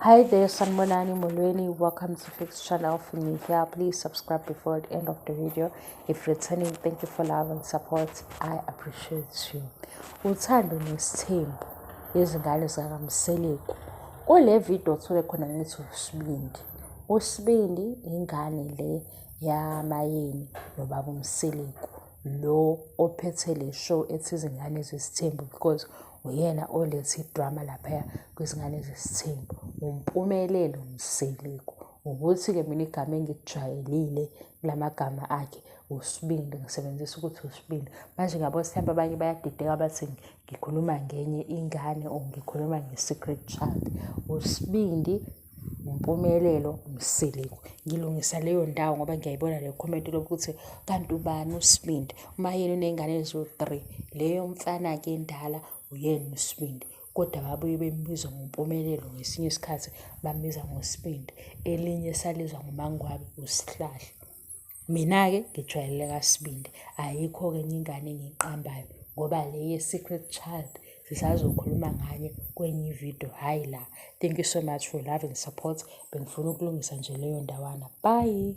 Hi there, Sanbonani Molweni. Welcome to Fix Channel. For new here, please subscribe before the end of the video. If returning, thank you for love and support. I appreciate you. Uthando nesithembu izingane zakaMseleku. Kule video uthole khona ngithi uSibindi. USibindi ingane le yaMayeni nobaba uMseleku lo ophethe le show ethi Izingane Zesithembu because uyena olethe idrama laphaya kwizingane zesithembu uMpumelelo Mseleku. Ukuthi-ke mina igama engikujwayelile kula magama akhe uSibindi, ngisebenzisa ukuthi uSibindi. Manje ngiyabona mhlawumbe abanye bayadideka bathi ngikhuluma ngenye ingane or ngikhuluma nge-secret child. USibindi uMpumelelo Mseleku. Ngilungisa leyo ndawo ngoba ngiyayibona le comment lokuthi kanti ubani uSibindi. UMaYeni uney'ngane eziwu-three, leyo mfana-ke endala uyena uSibindi. Kodwa babuye bembiza ngoMpumelelo ngesinye isikhathi bambiza ngoSibindi. Elinye esalizwa ngoMaNgwabe uSihlahla. Mina-ke ngijwayele elikaSibindi, ayikho-ke enye ingane engiyiqambayo ngoba le ye-secret child sisazokhuluma ngaye kwenye ividiyo, hhayi la. Thank you so much for love and support. Bengifuna ukulungisa nje leyo ndawana. Bye.